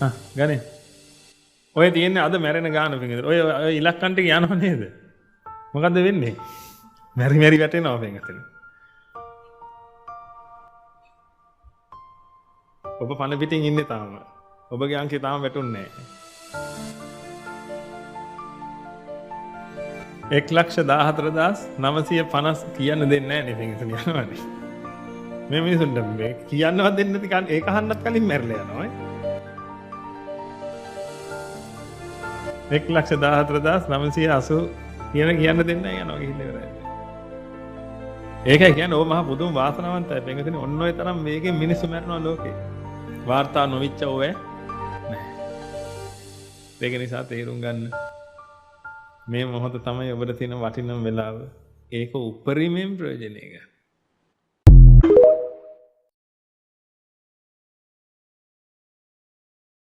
ආ ගනේ. ඔය තියෙන්නේ අද මැරෙන ගාන පින්වතුනි. ඔය ඔය ඉලක්කම් ටික යනව නේද? මොකද්ද වෙන්නේ? මැරි මැරි වැටෙනවා පින්වතුනි. ඔබ පණ පිටින් ඉන්නේ තාම. ඔබගේ අංකේ තාම වැටුන්නේ නැහැ. 1,14,950 කියන්න දෙන්නේ නැහැ නේ පින්වතුනි, යනවනේ. මේ මිනිසුන්ට මේ කියන්නවත් දෙන්නේ නැති ඒක අහන්නත් කලින් මැරිලා යනවා ඈ. 1,14,980 කියන කියන්න දෙන්නේ නැහැ, යනවා ගිහිල්ලා ඉවරයි. ඒකයි කියන්නේ ඔබ මහා පුදුම වාසනාවන්තයි පින්වතුනි. ඔන්න ඔය තරම් වේගෙන් මිනිස්සු මැරෙනවා ලෝකේ. වාර්තා නොවිච්ච ඔය නෑ. ඒක නිසා තේරුම් ගන්න මේ මොහොත තමයි ඔබට තියෙන වටිනම වෙලාව. ඒක උපරිමයෙන් ප්‍රයෝජනය ගන්න.